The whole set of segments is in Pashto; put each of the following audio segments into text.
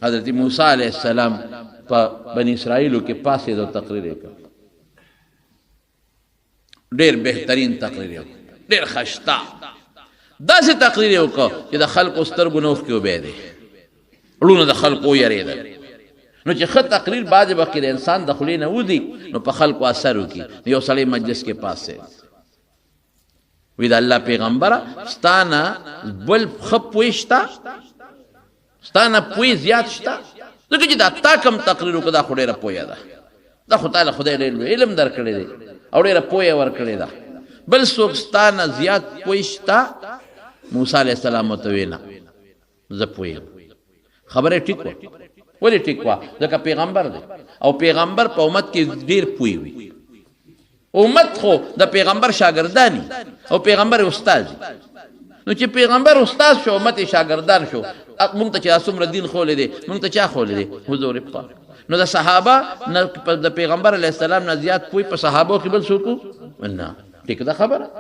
حضرت موسی علیه السلام په بنی اسرائیلو کې پاسې د تقریر وکړ، ډیر بهترین تقریر وکړ، ډیر خشتا داسې تقریر وکړ چې د خلکو سترګو نه اوښکې وبهېدې، ړونه د خلکو ویرېدل. نو چې ښه تقریر بعضې وخت کې د انسان د خولې نه وځي نو په خلکو اثر وکړي. یو سړی مجلس کې پاڅېد، وی د الله پیغمبره ستا نه بل ښه پوه شته، ستا نه پوه زیات شته، ځکه چې دا تا کوم تقریر وکړ دا خو ډېره پوهه ده، دا خو تا له خدای ډېر لوی علم درکړی دی او ډېره پوهه ورکړې ده، بل څوک ستا نه زیات پوه شته؟ موسی علیه السلام ورته ویې نه زه پوه یم. خبره ټیک وه. ولې ټیک وه؟ ځکه پیغمبر دی او پیغمبر په امت کې ډیر پوه وي. امت خو د پیغمبر شاګردانی او پیغمبر استاد. نو چې پیغمبر استاد شو، امت شاګردان شو، مونږ ته چې څومره دین ښوولی دی، مونږ ته چا ښوولی دی؟ حضور پاک. نو د صحابه نه د پیغمبر علیه السلام نه زیات پوه په صحابو کې بل څوک نه. ټیک ده خبره.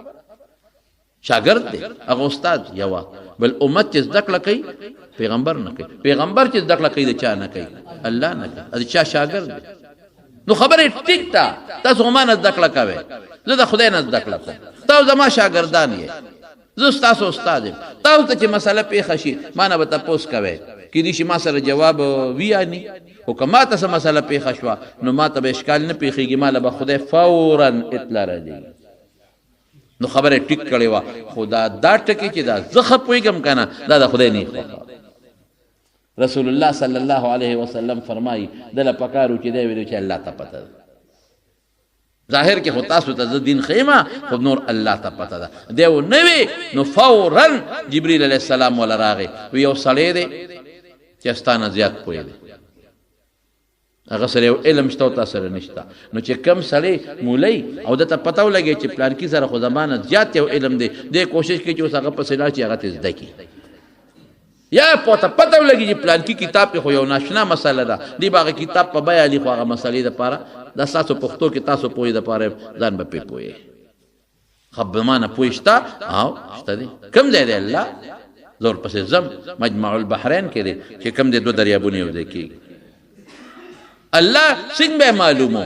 شاګرد دی هغه استاد یوه بل امت چې زده کړه کوي پیغمبر نه کوي، پیغمبر چې زده کړه کوي د چا نه کوي؟ الله نه کوي، د چا شاګرد دی. نو خبره ټیک ده، تاسو ما نه زده کړه کوئ، زه د خدای نه زده کړه کوم، تاسو زما شاګردان یې، زه ستاسو استاد یم، تاسو ته چې مسله پېښه شي ما نه به تپوس کوئ، کېدای شي ما سره جواب وي یا نی، خو که ما ته څه مسله پېښه شوه نو ما ته به اشکال نه پېښېږي، ما له به خدای فورا اطلاع رالېږي. نو خبره ټیک کړې وه، خو دا دا ټکی چې دا زه ښه پوهېږم که نه، دا د خدای نه خوښه. رسول الله صلی الله علیه وسلم فرمایي ده له پکار و چې دی ویلو چې الله ته پته ده. ظاهر کې خو تاسو ته زه دین ښیم، خو نور الله ته پته ده. دی و نه وي نو فورا جبریل علیه السلام وله راغی، وی یو سړی دی چې ستا نه زیات پوه دی، هغه سره یو علم شته او تا سره نشته. نو چې کم سړی مولای او دته پته ولګي چې پلانکی سره خو زمانه زیات یو علم دی، دی کوشش کوي چې اوس هغه پسې لاړ شي هغه ته زده کړي، یا پته پته ولګي چې پلانکی کتاب کې خو یو ناشنا مسله ده، دی به هغه کتاب په بیه علي، خو هغه مسلې دپاره دا ستاسو پښتو کې تاسو پوهې دپاره ځان به پرې پوهېږئ. خب ما نه پوه شته او شته دی، کوم ځای دی؟ الله زه ورپسې ځم، مجمع البحرین کې دی چې کوم دی دوه دریابونه یو ځای کېږي. الله څنګه به معلومو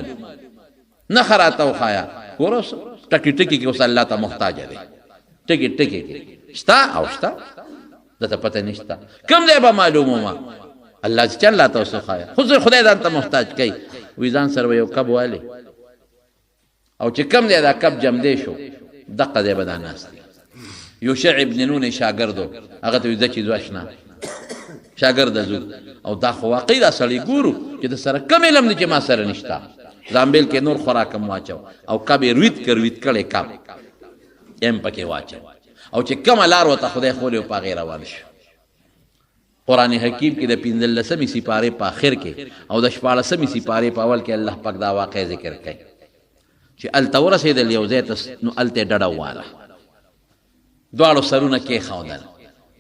نښه راته وښایه. ګوره اوس ټکي ټکي کې اوس الله ته محتاج دی، ټکي ټکي کې شته او شته، ده ته پته نشته کوم ځای به معلومو ما. الله چې چل راته اوس وښایه، خو زه خدای ځان ته محتاج کوي. وي ځان سره به یو کب والي او چې کم دی دا کب جمدې شو دقه دی به دا ناست دی. یوشع ابن نون شاګردو هغه ته وایي ځه چې ځو اشنا شاګرده ځو، او دا خو واقعي دا سړی ګورو چې د سره کم علم دی چې ما سره نشته. زامبیل کې نور خوراک هم واچو او کب یې رویت کړ، رویت کړی کب یې هم پکې واچو، او چې کومه لار ورته خدای ښوولې په هغې روان شو. قرآن حکیم کې د پنځلسمې سپارې په آخر کې او د شپاړسمې سپارې په اول کې الله پاک دا واقع ذکر کوي چې هلته ورسېدل یو ځای ته، نو هلته یې ډډه وواله، دواړو سرونه کېښودل،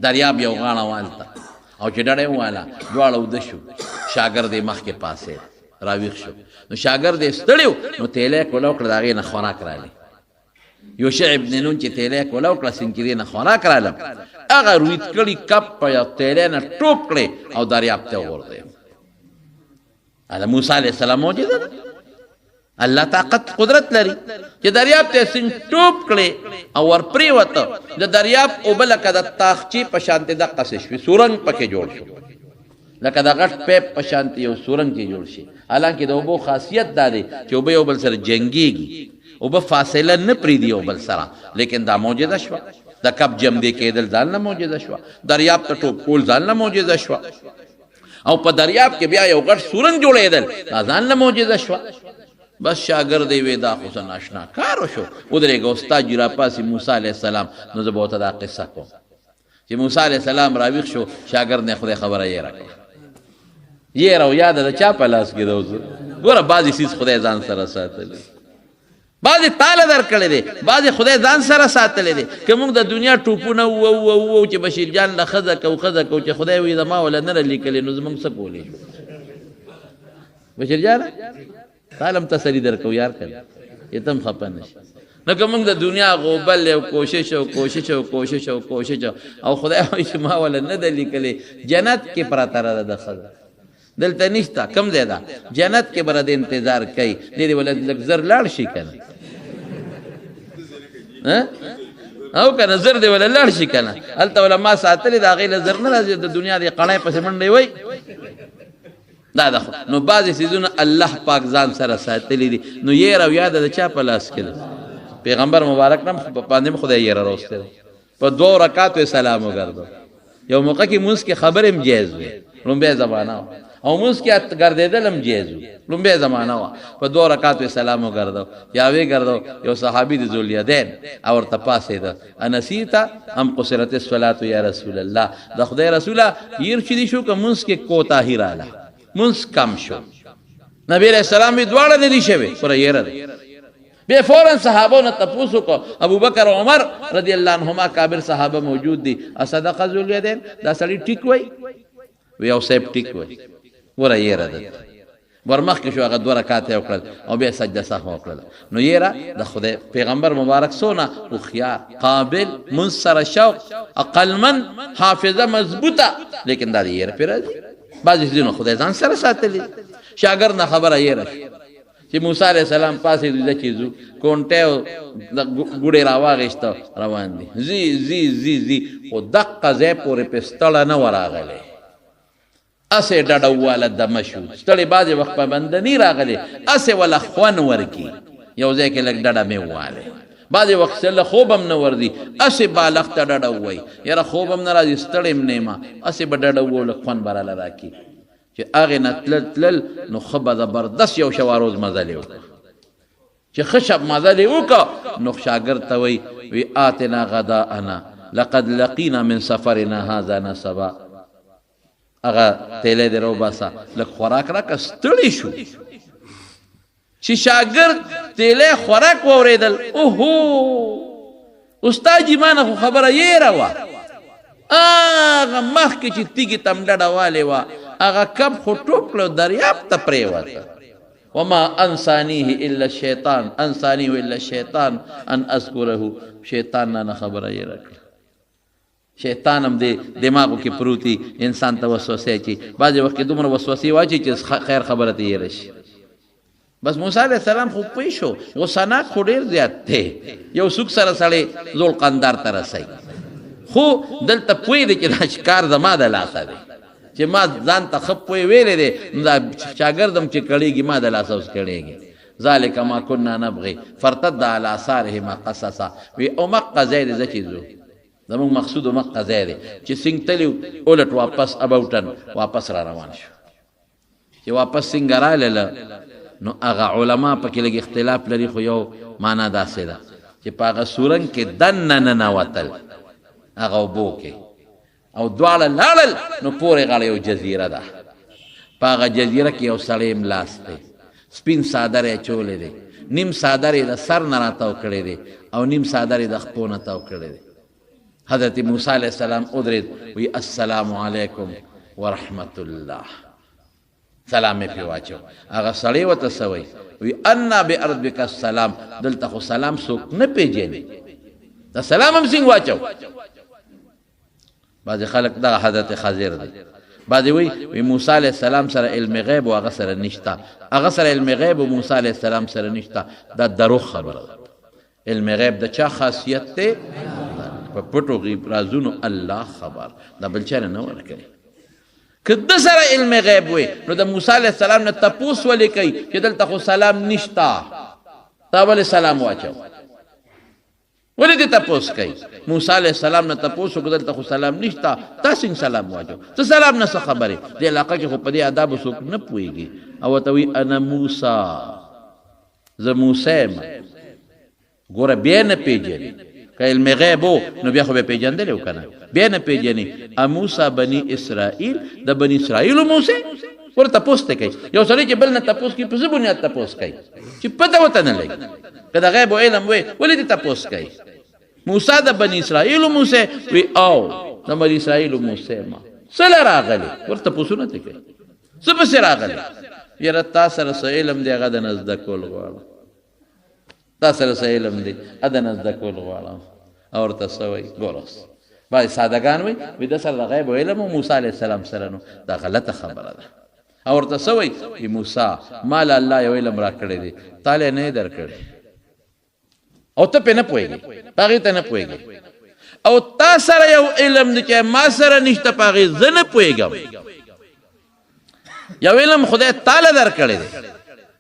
دریاب یو غاړه وه هلته، او چې ډډه یې وواله دواړه اوده شو. شاګرد یې مخکې پاڅېد راویښ شو، نو شاګرد یې ستړی و، نو تیلی یې کوله وکړه، د هغې نه خوراک راغی. یوشع ابن نون چې تیلی کوله وکړه، سنکیرې نه خوراک رالم، هغه رویت کړي کپ په یو تیلی نه ټوپ کړی او دریاب ته وغورځېد. دا موسی علیه السلام معجزه ده، الله طاقت قدرت لري چې دریاب ته سین ټوپ کړي او ورپرېوته. د دریاب اوبه لکه د تاخچې په شانتې دقسې شوې، سورنګ پکې جوړ شو، لکه د غټ پیپ په شانتې یو سورنګ کې جوړ شي. حالانکه د اوبو خاصیت دا دی چې اوبه یو بل سره جنګېږي، اوبه فاصله نه پرېږدي یو بل سره، لیکن دا معجزه شوه. د کب جمدې کېدل ځان له معجزه شوه، دریاب ته ټوپ کول ځان له معجزه شوه، او په دریاب کې بیا یو غټ سورنګ جوړېدل دا ځان له معجزه شوه. بس شاګرد یې وی دا خو څه ناشنا کار وشو، ودرېږه استاد جي راپاڅي موسی علیه السلام، نو زه به ورته دا قصه کوم. چې موسی علیه السلام راویښ شو، شاګرد نه خدای خبره یې راکړه، یې راو یاده د چا په لاس کې ده اوس. ګوره بعضې څیز خدای ځان سره ساتلی، بعضې تاله درکړی دی، بعضې خدای ځان سره ساتلی دی. که موږ د دنیا ټوپونه ووو ووو چې بشیر جان له ښځه کو ښځه کو، چې خدای وایي زما وله نه لیکلې، نو زموږ څه کولی شو؟ بشیر جانه تاله هم تسلي درکو یار که نه چې ته هم خفه نه شې. نو که موږ د دنیا غوبل او کوشش او کوشش او کوشش او کوشش او خدای وایي چې ما وله نه ده لیکلې، جنت کې پرته ده د ښځه. دلته نشته. کوم ځای ده؟ جنت کې به د انتظار کوي. دې دې ولا لږ زر لاړ شي که نه؟ او که نه زر دې ولا لاړ شي که نه؟ هلته ولا ما ساتلې د هغې له زر نه راځي، د دنیا دې قڼۍ پسې منډې وایي. دا ده. نو بعضې څیزونه الله پاک ځان سره ساتلي دي. نو یېره او یاده د چا په لاس کې ده؟ پیغمبر مبارک نه باندې هم خدای یېره راوستې ده. په دوو رکعاتو یې سلام وګرځاوه. یو موقع کې مونځ کې خبرې هم جایز وې، لومبی زمانه وه، او مونځ کې ګرځېدل هم جایز وو، لومبی زمانه وه. په دوو رکعاتو یې سلام وګرځاوه، یا ویې ګرځاوه. یو صحابي د ذوالیدین او ورته پاڅېده، انسیته ام قصرت الصلاة یا رسول الله، د خدای رسوله یېر چې دي شو که مونځ کې کوتاهي راله، مونځ کم شو. نبی علیہ السلام یې دواړه نه دي شوې، پوره یېره ده. بیا فوراً صحابو نه تپوس وکړو، ابوبکر عمر رضی الله عنهما کابر صحابه موجود دي، اصدق ذوالیدین، دا سړی ټیک وای؟ وی او صاحب ټیک وای، ګوره یېره ده. ورمخکې شو، هغه دوه رکعاته یې وکړل او بیا سجده سهو وکړله. نو یېره د خدای پیغمبر مبارک څونه هوښیار، قابل، مونځ سره شوق، عقلمند، حافظه مضبوطه، لیکن دا د یېره پرې راځي. بعضې څیزونه خدای ځان سره ساتلي. شاګرد نه خبره یېره شو چې موسی علیه السلام پاڅېدو، ځه چې ځو، کونټی او د ګوړې راواغېسته، روان دي، ځي ځي ځي ځي، خو دقه ځای پورې پرې ستړه نه وه راغلې، هسې ډډه وواله دمه شو. ستړې بعضې وخت په بندني راغلې، هسې وله خوند ورکي، یو ځای کې لږ ډډه مې وواله. بعضې وخت چې له خوب هم نه ورځي، هسې بالښت ته ډډه ووایي، یاره خوب هم نه راځي، ستړی هم نه یم، هسې به ډډه ووهو، لږ خوند به راله راکړي. چې هغې نه تلل تلل، نو ښه به زبردست یو شواروز مزل یې وکړ. چې ښه شب مزل یې وکړ، نو شاګرد ته وایي، وی آتنا غداءنا لقد لقینا من سفرنا هذا نصبا، هغه تیلی دې راوباسه، لږ خوراک راکړه، ستړي شو. چې شاګرد تیلی خوراک واورېدل، اوهو استاد جي ما نه خو خبره یېره وه، هغه مخکې چې تیږې ته هم ډډه والې وه، هغه کب خو ټوپ کړو، دریاب ته پرېوته. وما انسانیه الا الشیطان، انسانیه الا الشیطان ان اذکره، شیطان نه خبره یېره کړه. شیطان هم دې دماغو کې پروت انسان ته وسوسه اچي، بعضې وخت کې دومره وسوسې واچي چې خیر خبره ته یېره شي. بس موسی علیه السلام خو پوه شو، غصناک خو ډېر زیات دی، یو څوک سره سړی زوړ قندار ته رسوي، خو دلته پوه دی چې دا کار زما د لاسه دی، چې ما ځان ته ښه پوه ویلی دی، نو دا شاګرد هم چې کړېږي ما د لاسه اوس کړېږي. ذلک ما كنا نبغي فارتد على آثارهما قصصا، وی همقه ځای دی ځه چې ځو، زموږ مقصود همقه ځای دی چې څنګه تللی الټ واپس ابوټن واپس را روان شو. چې واپس څنګه رالله، نو هغه علما پکې لږ اختلاف لري، خو یو معنا داسې ده چې په هغه سورنګ کې دننه ننوتل هغه اوبو کې او دواړه لاړل، نو پورې غاړه یو جزیره ده، په هغه جزیره کې یو سړی ملاست دی، سپین څادر یې اچولی دی، نیم څادر یې د سر نه راتاو کړی دی او نیم څادر یې د خپو نه تاو کړی دی. حضرت موسی علیه السلام ودرېد، وی السلام علیکم ورحمت الله، سلام یې پرې واچو. هغه سړی ورته څه وایي؟ وی انا بارضک السلام، دلته خو سلام څوک نه پېژني، دا سلام هم څنګه واچو؟ بعضې خلک دغه حضرت خضر دی، بعضې وایي وی موسی علیه السلام سره علم غیب او هغه سره نشته، هغه سره علم غیب او موسی علیه السلام سره نشته. دا دروغ خبره ده. علم غیب د چا خاصیت دی؟ په پټو غیب رازونو الله خبر، دا بل چا نه ورکوي. که د سره علم غیب وي، نو د موسی علیه السلام نه تپوس ولې کوي چې دلته خو سلام نشته، تا ولې سلام واچو؟ ولې دې تپوس کوي؟ موسی علیه السلام نه تپوس وکړو، دلته خو سلام نشته، تا څنګه سلام واچو؟ څه سلام نه څه خبرې؟ دې علاقه کې خو په دې آدابو څوک نه پوهېږي. او ورته وایي انا موسی، زه موسی یم. ګوره بیا نه پېژني، که علم غیب و نو بیا خو به پېژندلی و که نه، بیا نه پېژني. اموسی بني اسرائیل، د بني اسرائیلو موسی؟ ګوره تپوس ته کوي. یو سړی چې بل نه تپوس کوي، په څه بنیاد تپوس کوي؟ چې پته ورته نه لګي. که د غیب علم وي، ولې دې تپوس کوي؟ موسی د بني اسرائیلو موسی؟ وی او د بني اسرائیلو موسی ما څه له راغلی؟ ورته تپوسونه ته کوي، څه پسې راغلی؟ یاره تا سره څه علم دی، هغه د نه زده کول غواړم. تا سره څه علم دی، هغه د نه زده کول غواړم. او ورته څه وایي؟ ګوره اوس بعضې سادهګان وایي، وایي ده سره د غیب علم و موسی علیه السلام سره، نو دا غلطه خبره ده. او ورته څه وایي؟ ای موسی، ما له الله یو علم راکړی دی، تا له نه درکړی، او ته پې نه پوهېږې، په هغې ته نه پوهېږې، او تا سره یو علم دی چې ما سره نشته، په هغې زه نه پوهېږم. یو علم خدای تاله درکړی دی،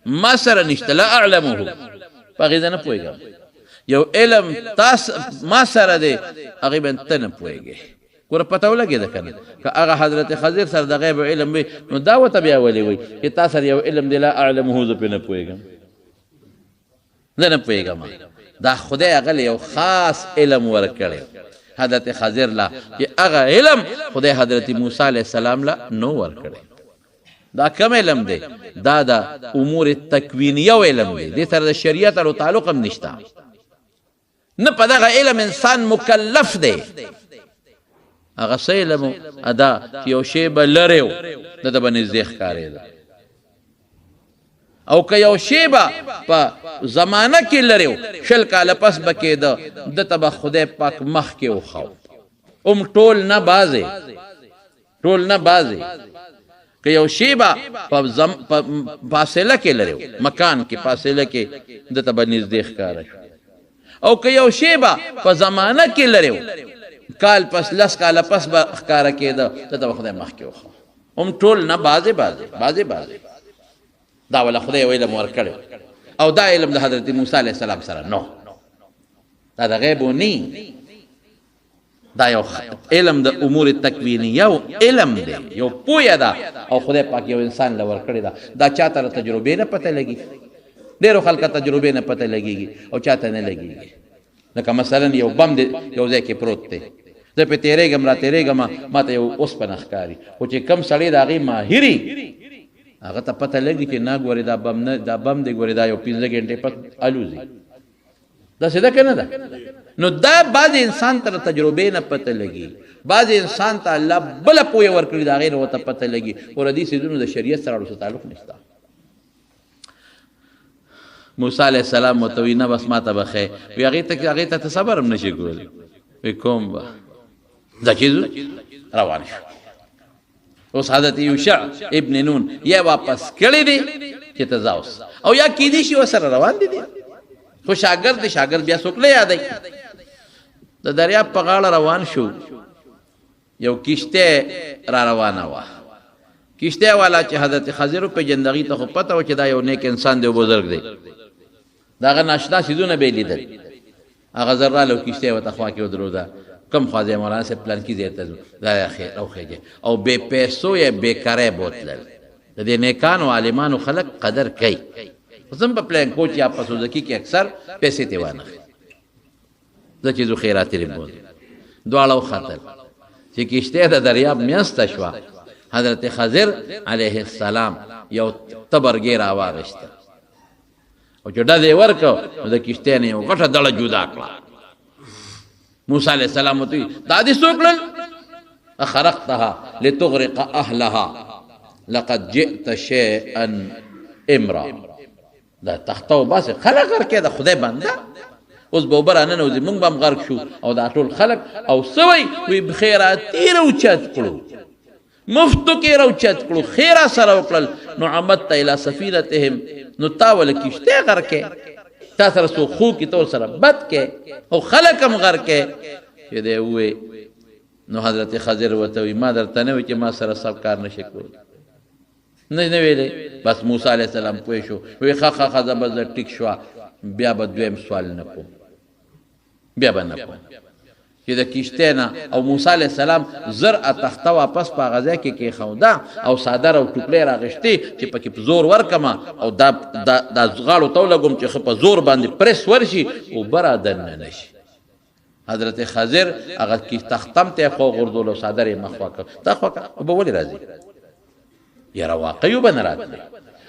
ما سره نشته، لا اعلمه، په هغې زه نه پوهېږم. یو علم ما سره دی، هغې باندې ته نه پوهېږې. ګوره پته ولګېده که نه؟ که هغه حضرت خضر سره د غیب علم وي، نو دا ورته بیا ولې وایي چې تا سره یو علم دی، لا اعلمه، زه پرې نه پوهېږم، زه نه پوهېږم. دا خدای هغه له یو خاص علم ورکړی حضرت خضر لا، چې هغه علم خدای حضرت موسی علیه السلام لا نو ورکړی. دا کوم علم دی؟ دا د امور تکوینیه علم دی، دې سره د شریعت او تعلق هم نشته. نه په دغه علم انسان مکلف دی. هغه څه علم ادا چې یو شی به لرې و، ده ته به نږدې ښکارېده، او که یو شی به په زمانه کې لرې و، 20 کاله پس به کېده، ده ته به خدای پاک مخکې وښو. هم ټول نه، بعضې ټول نه، بعضې. که یو شی به په فاصله کې لرې و، مکان کې فاصله کې، ده ته به نږدې ښکاره شو، او که یو شی به په زمانه کې لرې و، کال پس، 10 کاله پس به ښکاره کېده، ده ته به خدای مخکې وښو. هم ټول نه، بعضې بعضې، بعضې بعضې. دا وله خدای یو علم ورکړی، او دا علم د حضرت موسی علیه السلام سره نو. دا د غیب نی، دا یو علم د امور تکوینیه یو علم دی، یو پوهه ده، او خدای پاک یو انسان له ورکړې ده. دا چاته د تجربې نه پته لګي، ډېرو خلکو تجربې نه پته لګېږي او چاته نه لګېږي. لکه مثلا یو بم دی یو ځای کې پروت دی، زه پرې تېرېږم را تېرېږم، ما ته یو اوسپنه ښکاري، خو چې کم سړی د هغې ماهري، هغه ته پته لګي چې نه ګورې دا بم نه، دا بم دی، ګورې دا یو 5 ګنټې پس الوزي. داسې ده که نه ده؟ نو دا بعضې انسان ته د تجربې نه پته لګي، بعضې انسان ته الله بله پوهه ورکړي، د هغې نه ورته پته لګي. خو د دې څیزونو د شریعت سره ورسره تعلق نشته. موسی علیه السلام ورته وایي نه، بس ما ته به ښیې. وایي هغې ته، هغې ته ته صبر هم نشې کولی. وایي کوم به. دا چې ځو روان شو. اوس حضرت یوشع ابن نون یا واپس کړی دی چې ته ځه اوس، او یا کیدی شي ورسره روان دي، خو شاګرد دی، شاګرد بیا څوک نه یادوي. د دریاب په غاړه روان شو، یو کشته را روانه وه. کشته والا چې حضرت خضر وپېژند، هغوی ته خو پته وه چې دا یو نیک انسان دی او بزرګ دی، د هغه ناشنا څیزونه به یې لیدل. هغه زر راله او کښتۍ یې ورته خوا کې ودروده. کوم خوا ځې مولانا صاحب؟ پلانکي ځای ته ځو. دا خیر او خېږي، او بې پیسو یې بې کرایه بوتلل. د دې نیکانو عالمانو خلک قدر کوي. خو زم په پلان کوچ یا په سوزکي کې اکثر پیسې ته وانه زه چې ځو خیراتي لرې بوتل. دواړه وختل. چې کښتۍ د دریاب مینځ ته شوه، حضرت خضر علیه السلام یو تبرګی راواغېسته، او چې ډز یې ورکړ، نو د کښتۍ نه یو غټه دړه جدا کړه. موسی علیه السلام ورته وایي دا دې څه وکړل؟ اخرقتها لتغرق اهلها لقد جئت شيئا امرا. دا تخته وباسې، خلک غرقې د خدای بنده، اوس به اوبه راننوځي، موږ به هم غرق شو او دا ټول خلک. او څه وایي؟ وایي خیراتي راوچت کړو، مفتو کې راوچت کړو، خیر سره وکړل. نو عمدت الی سفینتهم، نو تا ول کشته غرقې، تا سره څوک خو کې تو سره بد کې او خلک هم غرقې. چې دی ووایي، نو حضرت خضر ورته وایي ما درته نه وایي چې ما سره سب کار نشي کولی؟ نه نه ویلې. بس موسی علیه السلام پوه شو، وی ښه ښه ښه، زه به زه ټیک شوه، بیا به دویم سوال نه کوم، بیا به نه کوم. چې د کښتۍ نه او موسی علیه السلام زر تخته واپس په هغه ځای کې کېښوده، او څادر او ټوکلی راغشتې چې پکې په زور ورکمه او دا دا دا غاړو ته ولګوم چې ښه په زور باندې پرس ورشي، اوبه را دننه نه شي. حضرت خضر هغه تختم ته خو غورځول او څادر یې مخ وکړ، تا خو اوبه ولې راځي؟ یاره واقعي اوبه نه راتلې،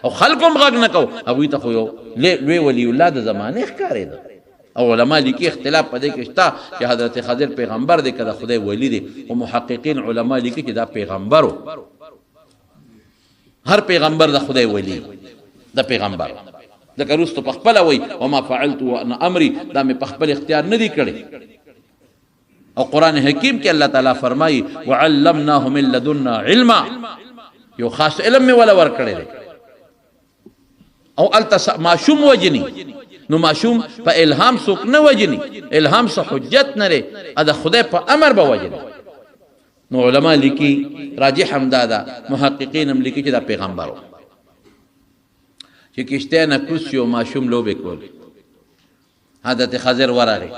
او خلکو هم غږ نه کو. هغوی ته خو یو لوی ولی الله د زمانې ښکارېده. او علما لیکي اختلاف په دې کې شته چې حضرت خضر پیغمبر دی که د خدای ولی دی، خو محققین علما لیکي چې دا پیغمبر و. هر پیغمبر د خدای ولی د پیغمبر، ځکه وروسته په خپله وایي وما فعلت وانا امري، دا مې په خپل اختیار نه دی کړی. او قرآن حکیم کې الله تعالی فرمایي وعلمناه من لدنا علما. یو خاص علم مې ولا ورکړی دی. او هلته ماشوم وژني، نو ماشوم په الهام څوک نه وژني، الهام څه حجت نه دی، د خدای په امر به وژني. نو علما لیکي، راجح هم دا ده، محققین هم لیکي چې دا پیغمبر و چې کښتۍ نه کوز شي او ماشوم لوبې کولې. حضرت خضر ورغی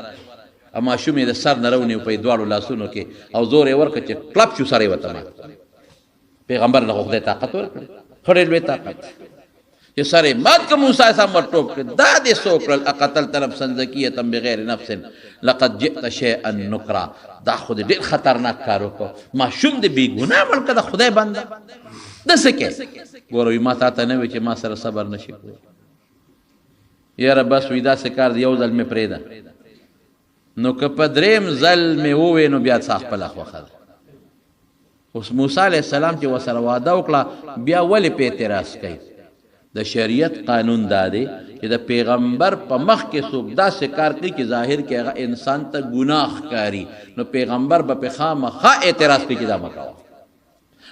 او ماشوم یې د سر نه راونیو په دواړو لاسونو کې او زور یې ورکړ چې کلپ شو، سر یې ورته مات. پیغمبر له خدای طاقت ورکړ، ښه ډېر لوی طاقت چې سر یې مات کړ. موسی سم ورټوپ کړ، دا دې څه وکړل؟ اقتلت نفسا ذکیة بغیر نفس لقد جئت شیئا نکرا. دا خو دې ډېر خطرناک کار وکړ، ماشوم دې بې ګناه مړ کړه، د خدای بنده د څه کوې؟ ګوره وایي ما تا ته نه وي چې ما سره صبر نه شي کولی. یاره بس وایي داسې کار دی، یو ځل مې پرېږده، نو که په دریم ځل مې ووې نو بیا څه خپله خوښه ده. اوس موسی علیه السلام چې ورسره وعده وکړه بیا ولې په اعتراض کوي؟ د شریعت قانون دا دی چې د پیغمبر په مخ کې څوک داسې کار کوي چې ظاهر کې هغه انسان ته ګناه ښکاري، نو پیغمبر به پرې خامخا اعتراض کوي چې دا مه کوه.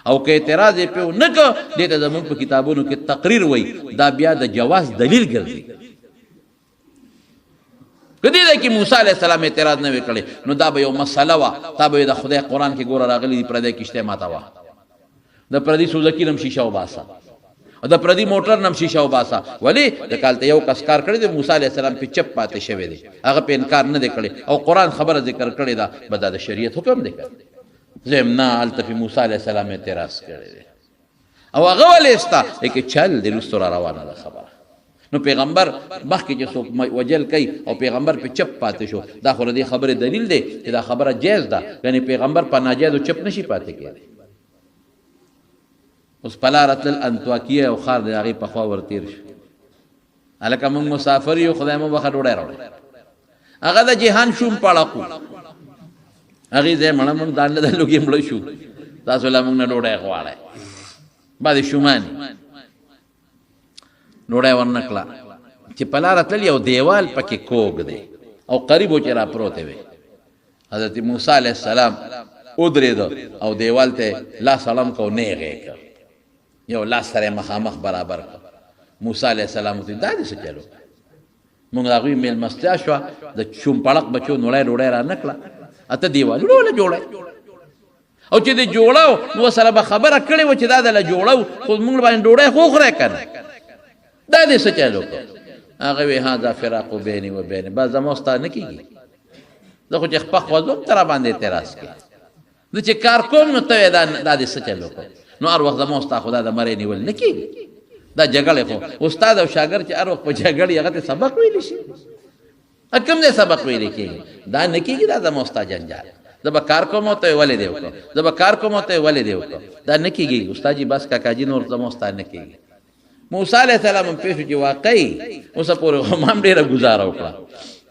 او که اعتراض یې پرې ونه کړ، دې ته زموږ په کتابونو کې تقریر وایي، دا بیا د جواز دلیل ګرځي. که دې ځای کې موسی علیه السلام اعتراض نه وي کړی نو دا به یو مسله وه، تا به د خدای قرآن کې ګوره راغلي دي پردی کښتی ماته وه، د پردي سوزکي نه هم شیشه وباسه، د پردي موټر نه هم شیشه وباسه. ولې؟ ځکه هلته یو کس کار کړی دی، موسی علیه السلام پرې چپ پاتې شوی دی، هغه پرې انکار نه دی کړی او قرآن خبره ذکر کړې ده، بس دا د شریعت حکم دی. زه یم نه، هلته پرې موسی علیه السلام اعتراض کړی دی او هغه ولې ستا لیکه چل دی، وروسته را روانه ده خبره. نو پیغمبر مخکې چې څوک وجل کوي او پیغمبر په چپ پاتې شو، دا خو د دې خبرې دلیل دی چې دا خبره جایز ده، یعنې پیغمبر په ناجایزو چپ نشي پاتې کېدی. اوس په لاره تلل انطاکیه یو ښار دی، هغې په خوا ورتېر شو، هلکه موږ مسافر یو، خدای مو بخښه ډوډۍ راوړی. هغه د جهان شوم پړقو، هغې ځای مړه موږ ځان له د لوګي مړه شو، تاسو لا موږ نه ډوډۍ غواړی. بعضې شومانې ډوډۍ ورنه کړه. چې په لاره تلل یو دیوال پکې کوږ دی او قریب و چې را پروت وي. حضرت موسی علیه السلام ودرېده او دیوال ته لاس اړم کړ او نېغ یې کړ، یو لاس سره یې مخامخ برابر کړ. موسی علیه السلام ورته دا دې څه چل وکړ؟ موږ د هغوی مېلمستیا شوه، د شومپړق بچو نوړی ډوډۍ را نه کړه، اته دیوالونه وله جوړی او چې دې جوړو نو سره به خبره کړې وه چې دا دله جوړو، خو موږ باندې ډوډۍ خو وخورئ که نه، دا دې څه چل وکړ؟ هغه وی هذا فراق بیني و بیني، بس زما ستا نه کېږي، زه خو چې خپه خوځوم ته راباندې اعتراض کوې، زه چې کار کوم نو ته وایې دا دې څه چل وکړ؟ نو هر وخت زما ستا خو دا د مرۍ نیول نه کېږي. دا جګړې خو استاد او شاګرد چې هر وخت په جګړې هغه ته سبق ویلی شي، کوم ځای سبق ویلی کېږي؟ دا نه کېږي، دا زما ستا جنجال، زه به کار کوم او ته یې ولې دی وکړو، زه به کار کوم او ته یې ولې دی وکړو، دا نه کېږي استاد جي، بس کاکا جي نور زما ستا نه کېږي. موسی علیه السلام هم پوه شو چې واقعي اوسه پورې خو ما هم ډېره ګزاره وکړه،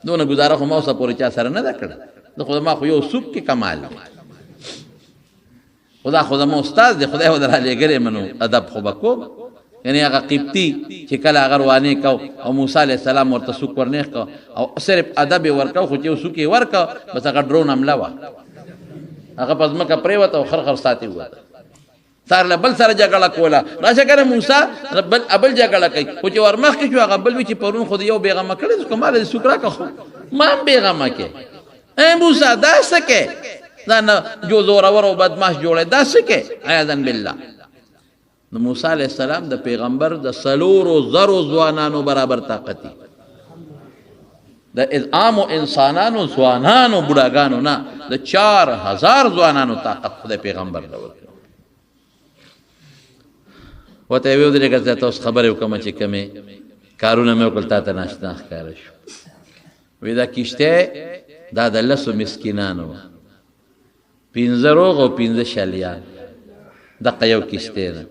دونه ګزاره خو ما اوسه پورې چا سره نه ده کړې، زه خو زما خو یو سوک کې کمال دی، خو دا خو زما استاد دی، خدای ورته رالیږلی منو ادب خو به کوم. یعنې هغه قبطي چې کله هغه روانې کو او موسی علیه السلام ورته سوک ورنېغ کړ او صرف ادب یې ورکړ، خو چې یو سوک یې ورکړ بس هغه ډرون حمله وه، هغه په ځمکه پرېوته او خر خر ساتې ووته. سار له بل سره جګړه کوله، راشه کنه موسی بل ابل جګړه کوي، خو چې ورمخکې شو هغه بل وي چې پرون خو یو بېغمه کړی دی، ما له سوک راکړه خو ما هم بېغمه کې. ای موسی دا څه کې؟ دا نه جو زورور او بدمعاش جوړی، دا څه کې؟ عیاذا بالله. نو موسی علیه السلام د پیغمبر د 4000 ځوانانو برابر طاقت دی، د عامو انسانانو ځوانانو بوډاګانو نه، د 4000 ځوانانو طاقت خدای پیغمبر له ورکړ. ورته یې ودرېږه زه تاسو خبرې وکړم چې کومې کارونه مې وکړل تا ته ناشنا ښکاره شو. وی دا کښتۍ دا د 10 مسکینانو وه، 5 روغ او 5 شلیان، دقه یو کښتۍ ده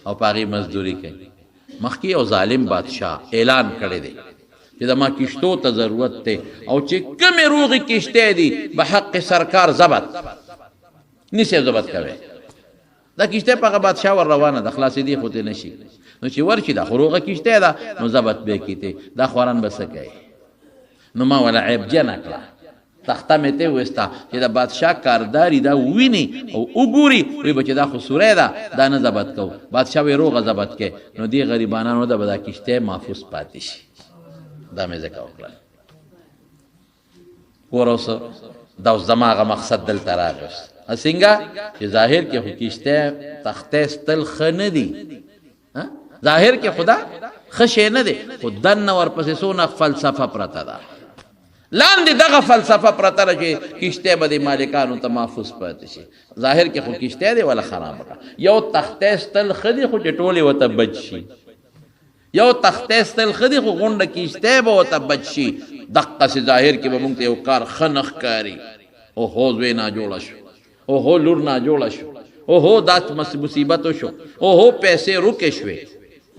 او په هغې مزدوري کوي. مخکې یو ظالم بادشاه اعلان کړی دی چې د ما کښتو ته ضرورت دی او چې کومې روغې کښتۍ دي به حق سرکار ضبط نیسي، ضبط کوي. دا کښتۍ په هغه بادشاه ور روانه ده، خلاصېدې خو ترې نه شي، نو چې ورشي دا خو روغه کښتۍ ده نو ضبط به یې کړي، دا خواران به څه کوي؟ نو ما وله عیب جنه کړه، تخته مې ته وستا چې د بادشاه کارداري دا وویني او وګوري، وایي به چې دا خو سوری ده، دا نه ضبط کوو. بادشاه وایي روغه ضبط کړئ، نو دې غریبانانو ته به دا کښتۍ محفوظ پاتې شي. دا مې ځکه وکړه. ګوره اوس دا اوس زما هغه مقصد دلته راغی. اوس څنګه چې ظاهر کې خو کښتۍ تختې ستل ښه نه دي، ظاهر کې خدا ښه شی نه دی، خو دننه ورپسې څونه فلسفه پرته ده. لاندې دغه فلسفه پرته ده چې کښتۍ به د مالکانو ته محفوظ پاتې شي. ظاهر کې خو کښتۍ دی وله خرابه کړه. یو تختې ستل ښه دي خو چې ټولې ورته بچ شي، یو تختې ستل ښه دي خو غونډه کښتۍ به ورته بچ شي. دقسې ظاهر کې به موږ ته یو کار ښه نه ښکاري، اوهو زوی ناجوړه شو، اوهو لور ناجوړه شو، اوهو دا مصیبت وشو، اوهو پیسې روکې شوې،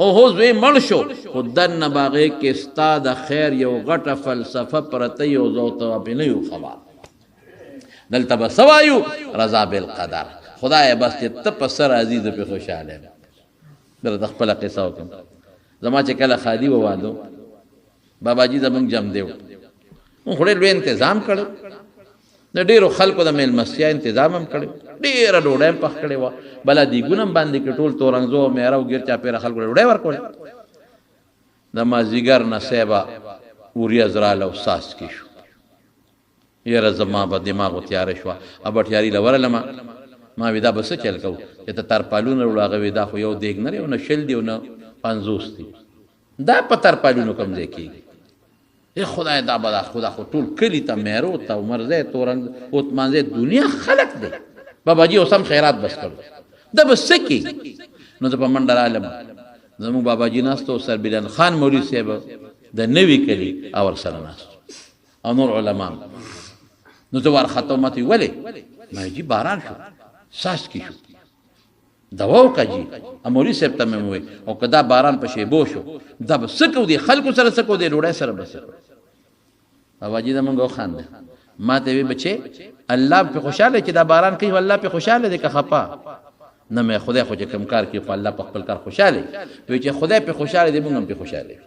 اوهو زوی مړ شو، خو دننه به هغې کې ستا د خیر یو غټه فلسفه پرته یو زه ورته پرې نه یو خبر. دلته به څه وایو؟ رضا بالقدر. خدایه بس چې ته په څه راضي زه پرې خوشحاله یم. درته خپله قصه وکړم. زما چې کله ښادي وه واده، باباجي زمونږ جمدی و، مونږ خو ډېر لوی انتظام کړی، د ډېرو خلکو د مېلمستیا انتظام هم کړی، ډېره ډوډۍ هم پخ کړې وه، بله دیګونه هم باندې کړې، ټول تورنګزو او میره او ګیر چاپېره خلکو له ډوډۍ ورکوله. د مازدیګر نه صاحبه وریځ راله او څاڅکي شو. یاره زما به دماغو تیاره شوه، ابټیاري له ورغلم، ما وی دا به څه چل کوو چې ته ترپالونه راوړه. هغه وی دا خو یو دیګ نه دی او نه 20 دی او نه 50 دی، دا په ترپالونو کوم ځای کېږي؟ ای خدای دا به دا خدا خو ټول کلي ته، میرو ته، عمرزی، تورنګ، اوتمانځی، دنیا خلک دی. باباجي اوس هم خیرات بس کړو، دا به څه کېږي؟ نو زه په منډه رالم، زموږ باباجي ناست و، سربیلان خان مولوي صاحب د نوي کلي او ورسره ناست او نور علما. نو زه وارخطا وم، ما ته ویل ولې؟ ما جي باران شو، څاڅکي شو، دوا وکړه جي. مولوي صاحب ته مې وویل او که دا باران په شیبو شو دا به څه کوو، دې خلکو سره څه کوو، دې ډوډۍ سره به څه کوو؟ باباجي زمونږ وخاندل، ما ته وی بچې الله په خوشاله چې دا باران کوي، الله په خوشاله دی که خپه؟ نه مې خدای خو چې کوم کار کوي خو الله په خپل کار خوشاله وي، چې خدای په خوشاله دی مونږ هم په خوشاله یو.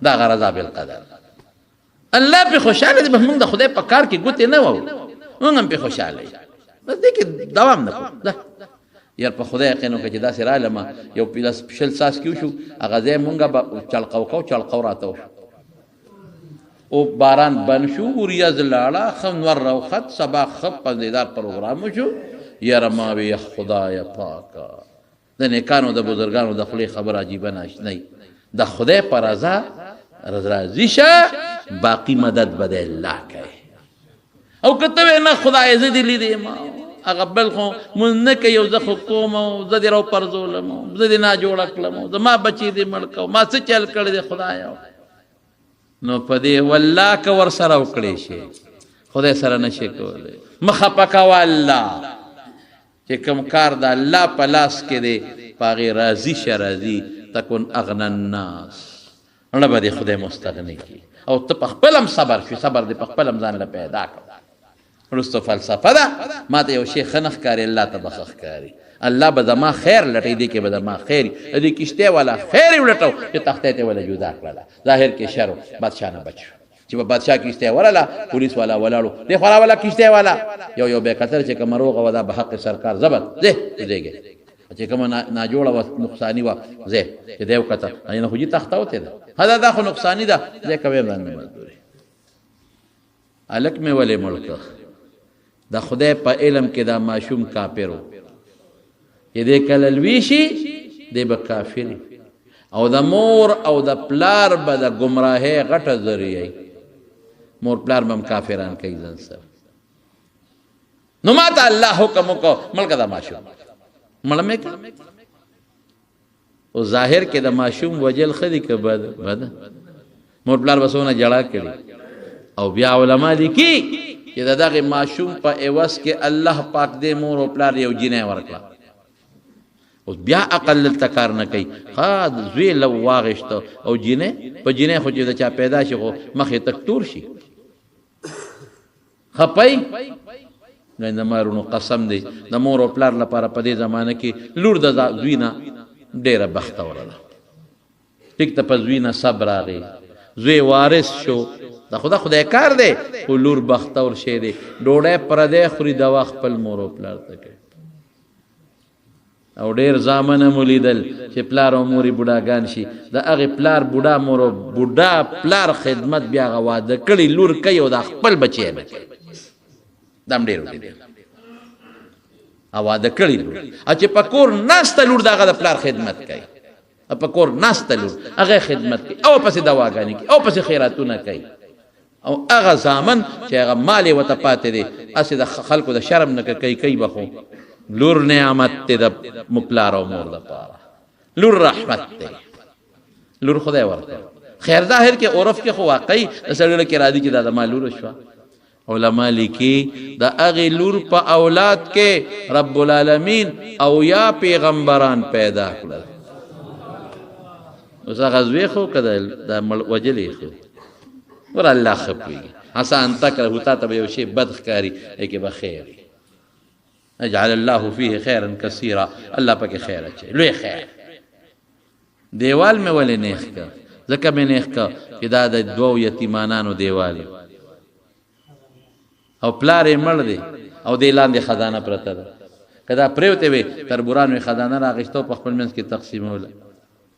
دا غرض بالقدر، الله په خوشاله دی، مونږ د خدای په کار کې ګوتې نه وو، مونږ هم په خوشاله یو، بس دې کې دوام نه کوو. ځه یار په خدای یقین وکړه چې داسې رالم یو پلس 20 څاڅکي وشو، هغه ځای مونږ به چړقو کوو، چړقو راته وشو او باران بند شو، وریځ لاړه، ښه نور راوخت، سبا ښه پزېدار پروګرام وشو. یاره ما وی خدایه پاکه د نیکانو د بزرګانو د خولې خبره عجیبه ناشنه د خدای په رضا راضي شه، باقي مدد به دی الله کوي. او که ته وایې نه خدای زه دې لیدې ما هغه بل خو مونځ نه کوي او زه خو کوم او زه دې راوپرځولم او زه دې ناجوړه کړم او زما بچی دې مړ کړ، ما څه چل کړی دی خدایه؟ نو په دې والله که ورسره وکړی شي خدای سره نه شي کولی. مه خفه کوه الله، چې کوم کار د الله په لاس کې دی په هغې راضي شه، راضي تکن اغنى الناس، ړه به دې خدای مستغني کړي. او ته په خپل هم صبر شوې، صبر دې په خپل هم ځان له پیدا کړ. وروسته فلسفه ده، ما ته یو شی ښه نه ښکاري، الله ته به ښه ښکاري، الله به زما خیر لټوي، دې کې به زما خیر وي. د دې کښتۍ والا خیر یې ولټوه چې تختۍ ته یې وله جدا کړله. ظاهر کې شر و، بادشاه نه بچ شو. چې په بادشاه کښتۍ ورله، پولیس والا ولاړو، دې خوا راوله کښتۍ والا، یو یو به یې کتل چې کومه روغه وه دا به حق سرکار ضبط، ځې کوزېږې، چې کومه ناجوړه وه نقصاني وه ځې، چې دی وکته نه خو جي تخته وتې ده، هدا دا خو نقصاني ده، ځې کوې باندې مزدوري. هلک مې ولې مړ کړ؟ د خدای په علم کې دا ماشوم کافر و، چې دی کله لوی شي دی به کافر او د مور او د پلار به د ګمراهۍ غټه ذریعه وي. مور پلار به هم کافران کوي ځان سره. نو ما ته الله حکم وکړ مړ کړه دا ماشوم، مړ مې کړ. او ظاهر کې د ماشوم وجل ښه دي که بد؟ بد. مور پلار به څونه ژړا کړي. او بیا علما لیکي چې د دغه ماشوم په عوض کې الله پاک دې مور او پلار یو جینۍ ورکړه. اوس بیا عقل دلته کار نه کوي. ښه زوی لو واغېسته او جینۍ، په جینۍ خو چې د چا پیدا شي خو مخ یې تک تور شي. خپه یې؟ د مارونو قسم دی د مور او پلار لپاره په دې زمانه کې لور د زوی نه ډېره بختوره ده. ټیک ته په زوی نه صبر راغی، زوی وارث شو، دا خدا خدای کار دی، خو لور بختور شی دی، ډوډۍ پردی خوري، دوا خپل مور او پلار ته کوي. او ډېر زامن هم ولیدل چې پلار او مور یې بوډاګان شي، د هغې پلار بوډا مور او بوډا پلار خدمت بیا هغه واده کړي لور کوي او دا خپل بچی نه کوي. دا هم ډېر ولیدل. او واده کړي لور، او چې په کور ناسته لور د هغه د پلار خدمت کوي، په کور ناسته لور هغه خدمت کوي، او پسې دواګانې کوي، او پسې خیراتونه کوي. او هغه زامن چې هغه مال یې ورته پاتې دی، هسې د خلکو د شرم نه کوي، کوي به، خو لور نعمت دی د پلار او مور دپاره، لور رحمت دی، لور خدای ورکړ. خیر ظاهر کې عرف کې خو واقعي د سړي له کې راځي چې دا د ما لور شوه. علما لیکي د هغې لور په اولاد کې رب العالمین او یا پیغمبران پیدا کړل. اوس هغه زوی خو که دا وژلی خو ور الله ښه پوهېږي. عسى ان تکرهو، تا ته به یو شی بد ښکاري، دې کې به خیر وي. اجعل الله فيه خيرا كثيرا، الله پکې خیر اچوي، لوی خیر. دیوال مې ولې نیخ کړ؟ ځکه مې نیخ کړ چې دا د دوو یتیمانانو دیوال او پلار یې مړ دی او دې لاندې خزانه پرته ده. که دا پرېوتې وي تربورانو یې خزانه راغېسته او په خپل منځ کې تقسیموله.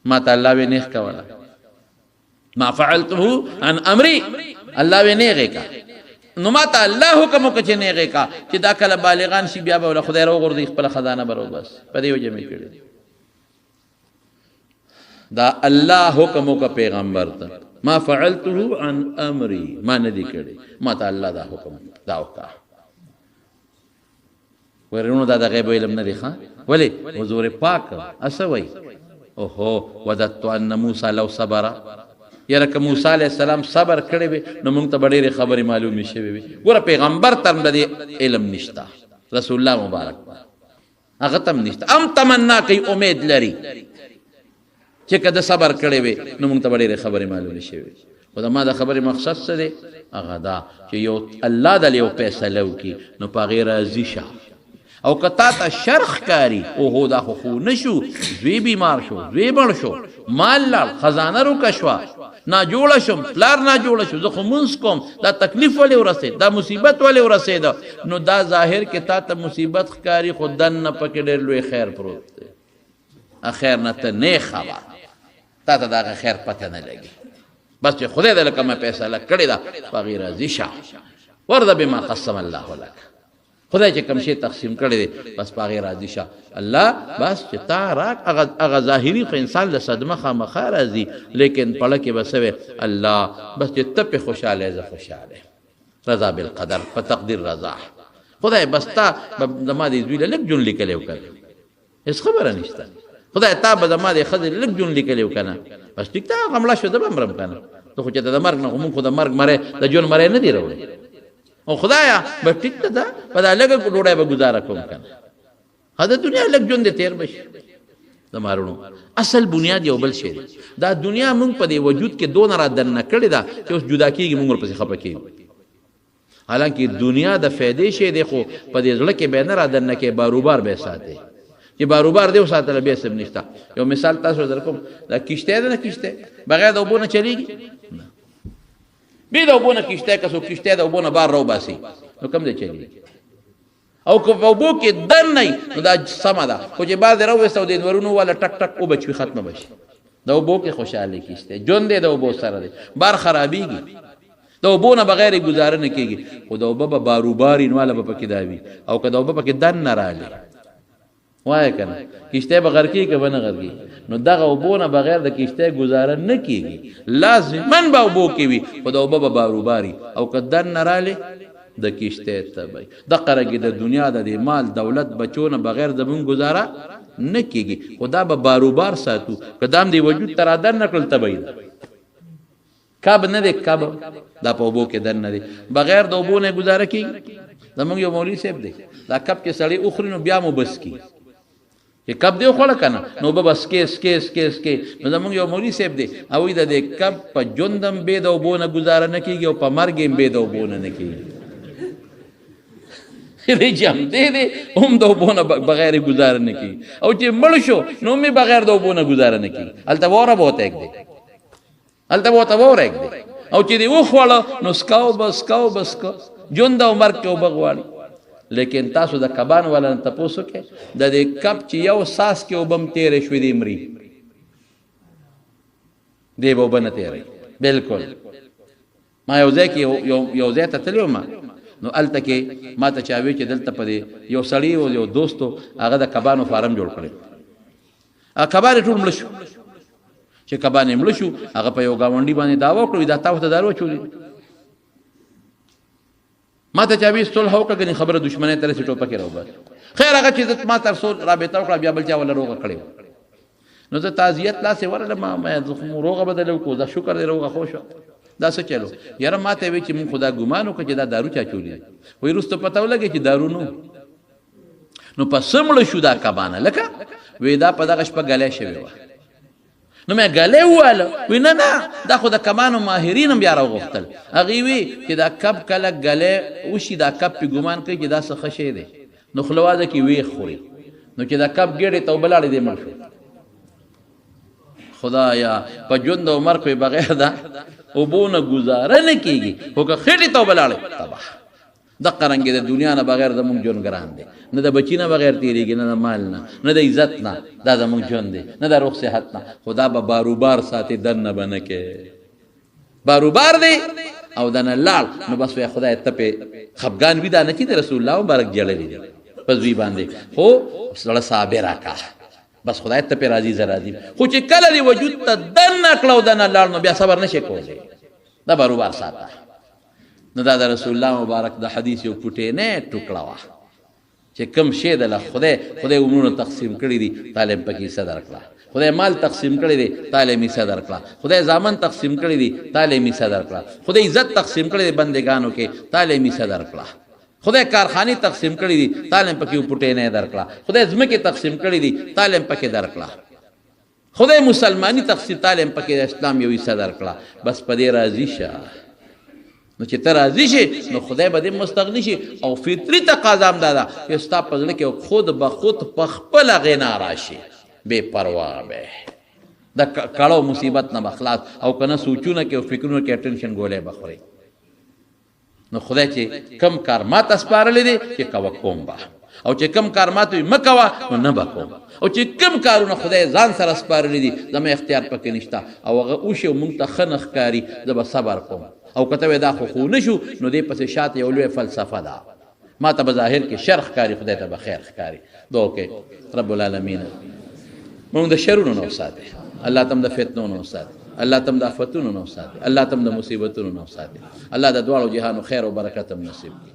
ما ته الله وې نیخ کوله، ما فعلته عن امري، الله وې نیغې کا. نو ما ته الله حکم وکړ چې نیغې کا، چې دا کله بالغان شي بیا به له خدای راوغورځوي، خپله خزانه به راوباسي. په دې وجه مې کړې. دا الله حکم وکړ پیغمبر ته، ما فعلته عن امري، ما نه دی کړی، ما ته الله دا حکم دا وکړه. ورونو دا د غیب علم نه دی ښه؟ ولې حضور پاک هسه وایي، اوهو وددت ان موسی لو صبر، یاره که موسی علیه السلام صبر کړی وي نو موږ ته به ډېرې خبرې معلومې شوې وي. ګوره پیغمبر ته هم د دې علم نشته، رسول الله مبارک هغه ته هم نشته، هم تمنا کوي، امید لري چې که ده صبر کړی وي نو موږ ته به ډېرې خبرې معلومې شوې وي. خو د ما د خبرې مقصد څه دی؟ هغه دا چې یو الله د یو فیصله وکړي نو په هغې راضي شه. او که تا ته شر ښکاري، اوهو دا خو خو نه شو، زوی بیمار شو، زوی مړ شو، مال لاړ، خزانه روکه شوه، ناجوړه شوم، پلار ناجوړه شو، زه خو مونځ کوم، دا تکلیف ولې ورسېد، دا مصیبت ولې ورسېد؟ نو دا ظاهر کې تا ته مصیبت ښکاري، خو دننه پکې ډېر لوی خیر پروت دی. خیر نه ته نه خبر، تا ته د هغه خیر پته نه لګي. بس چې خدای د لکه ما فیصله کړې ده په هغې راضي شه، ورده بما قسم الله لک، خدای چې کوم شی تقسیم کړی دی بس په هغې راضي شه. الله بس چې تا راک، هغه ظاهري خو انسان له صدمه خامخا راځي، لیکن پړه کې به څه وی؟ الله بس چې ته پې خوشحاله یې زه خوشحاله یم. رضا بالقدر، په تقدیر رضا. خدای بس تا زما دې زوی له لږ ژوند لیکلی و که نه، هېڅ خبره نشته. خدای تا به زما دې ښځې لږ ژوند لیکلی و که نه، بس ټیک ده، هغه مړه شوه زه به مرم که نه. ته خو چې د مرګ نه، خو مونږ خو د مرګ مری، د ژوند مری نه دی راوړی. او خدایا بس ټیک ده، دا په دا لږه ډوډۍ به ګزاره کوم که نه، ها د دنیا لږ ژوند دې تېر به شي. زما وروڼو اصل بنیاد یو بل شی دی. دا دنیا مونږ په دې وجود کې دونه را دننه کړې ده چې اوس جدا کېږي، مونږ ورپسې خفه کېږو. حالانکه دنیا د فایدې شی دی، خو په دې زړه کې به نه را دننه کې، باروبار به ساتي. چې باروبار دی وساتله بیا څه نشته. یو مثال تاسو درکوم، دا کښتۍ ده نه، کښتۍ بغیر د اوبو نه چلېږي؟ نه، بې د اوبو نه کښتۍ که څوک کښتۍ د اوبو نه بار راوباسي نو کوم ځای چلېږي؟ او که په اوبو کې دننه وي نو دا سمه ده، خو چې بار دې راوویسته او د انورونو واله ټک ټک وبچوي ختمه به شي. د اوبو کې خوشحالي کښتۍ ژوند دی، د اوبو سره دی، بار خرابېږي، د اوبو نه بغیر یې ګزاره نه کېږي. خو د اوبه به باروباري نو واله به پکې دا وي، او که د اوبه پکې دننه رالې وایه که نه کښتۍ به غرقېږي که به نه غرقېږي؟ نو دغه اوبو نه بغیر د کښتۍ ګزاره نه کېږي، لازما به اوبو کې وي، خو د اوبه به باروباري، او که دننه رالې د کښتۍ تبعي. دقه رنګې د دنیا د دې مال دولت بچو نه بغیر زمونږ ګزاره نه کېږي، خو دا به باروبار ساتو، که دا هم دې وجود ته را دننه کړل تبعي ده. کب نه دی، کب دا په اوبو کې دننه دی، بغیر د اوبو نه ګزاره کېږي. زمونږ یو مولوي صاحب دی، دا کب چې سړی وخوري نو بیا مو بس کي، چې کب دی وخوړه که نه نو اوبه به سکې سکې سکې سکې. نو زمونږ یو مولوي صاحب دی، هغوی د دې کب په ژوند هم بې د اوبو نه ګزاره نه کېږي او په مرګ یې هم بې د اوبو نه نه کېږي. دی چې همدې دی هم د اوبو نه بغیر یې ګزاره نه کېږي، او چې مړ شو نو هم یې بغیر د اوبو نه ګزاره نه کېږي. هلته واوره به ورته ږدي، هلته به ورته واوره ږدي. او چې دې وخوړه نو سکاو به سکاو به سکه، ژوند او مرګ کې اوبه غواړي. لیکن تاسو د کبان والا نه تپوس وکړئ، د دې کب چې یو ساس کې اوبه هم تېرې شوې دی مري، دی به اوبه نه تېروي. بالکل ما یو ځای کې یو ځای ته تللی وم، نو هلته کې ما ته چا ویل چې دلته په دې یو سړي او یو دوست و، هغه د کبانو فارم جوړ کړی، هغه کبان یې ټول مړه شو. چې کبان یې مړه شو، هغه په یو ګاونډي باندې دعوه وکړه، دا تا ورته دارو اچولي. ما ته چا ویل صلح وکړه، ګنې خبره دښمنۍ ته رسي، ټوپک یې راوباسي. خیر هغه چې ما تر څو رابطه وکړه، بیا بل چا وله روغه کړې وه. نو زه تعزیت لاس یې ورغلم، ما زه خو مو روغه به درله وکړو، دا شکر دی روغه خو شوه. دا څه چلو؟ یاره ما ته یې ویل چې مونږ خو دا ګمان وکړو چې دا دارو چا چولي دي، وایي وروسته پته ولګېده چې دارو نو. نو په څه مړه شو دا کبانه؟ لکه وایي دا په دغه شپه ګلی شوې وه. نو مې ګلی وواله، وایي نه نه دا خو د کبانو ماهرین هم بیا راوغوښتل. هغې وی چې دا کب کله ګلی وشي، دا کب پې ګمان کوي چې دا څه ښه شی دی، نو خوله وازه کې ویې خوري، نو چې دا کب ګېډې ته اوبه لاړې دی مړ شو. خدایا په ژوند او مرګ بغیر دا اوبو نه ګزاره نه کېږي، خو که خېټې ته اوبه لاړې تباه. دقه رنګې د دنیا نه بغیر زمونږ ژوند ګران دی، نه د بچي نه بغیر تېرېږي، نه د مال نه، نه د عزت نه، دا زمونږ ژوند دی، نه د روغ صحت نه، خو دا به باروبار ساتي، دننه به نه کې باروبار دی او دنه لاړ. نو بس وایه خدای ته پې خفګان وي، دا نه چې د رسول الله مبارک ژړلي دي په زوی باندې، خو زړه صابره کا، بس خدای ته پې راضي، زه راضي. خو چې کله دې وجود ته دننه کړه او دنه لاړ، نو بیا صبر نه شي کولی، دا باروبار ساته. نو دا د رسول الله مبارک د حدیث یو پټینی ټوکړه وه چې کوم شی د له خدای خدای عمرونه تقسیم کړي دي، طالب پکې حصه درکړه، خدای مال تقسیم کړی دی، طالب حصه درکړه، خدای زامن تقسیم کړي دي، طالب حصه درکړه، خدای عزت تقسیم کړی دی بندګانو کې، طالب حصه درکړه، خدای کارخانې تقسیم کړي دي، طالب پکې یو پټینی درکړه، خدای ځمکې تقسیم کړي دي، طالب پکې درکړه، خدای مسلمانی تقسیم، طالب پکې د اسلام یو حصه درکړه، بس په دې راضي شه. نو چې ته راضي شې نو خدای به دې مستغني شي. او فطري تقاضا هم دا ده چې ستا په زړه کې خود به خود په خپله غنا راشي، بې پروا به د کړو مصیبت نه به خلاص، او که نه سوچونه کې او فکرونه کې ټینشن ګولۍ به خورې. نو خدای چې کم کار ما ته سپارلی دی چې کوه کوم به، او چې کم کار ما ته وي مه کوه نو نه به کوم، او چې کم کارونه خدای ځان سره سپارلی دي زما اختیار پکې نشته، او هغه وشي او مونږ ته ښه نه ښکاري، زه به صبر کوم. او که ته وایې دا خو خو نه شو، نو دې پسې شاته یو لوی فلسفه ده، ما ته به ظاهر کې شر ښکاري، خدای ته به خیر ښکاري. دعا وکړئ رب العالمین مونږ د شرونو نه وساتي، الله تم د فتنو نه وساتي، الله تم د آفتونو نه وساتي، الله تم د مصیبتونو نه وساتي، الله د دواړو جهانو خیر او برکت هم نصیب کړي.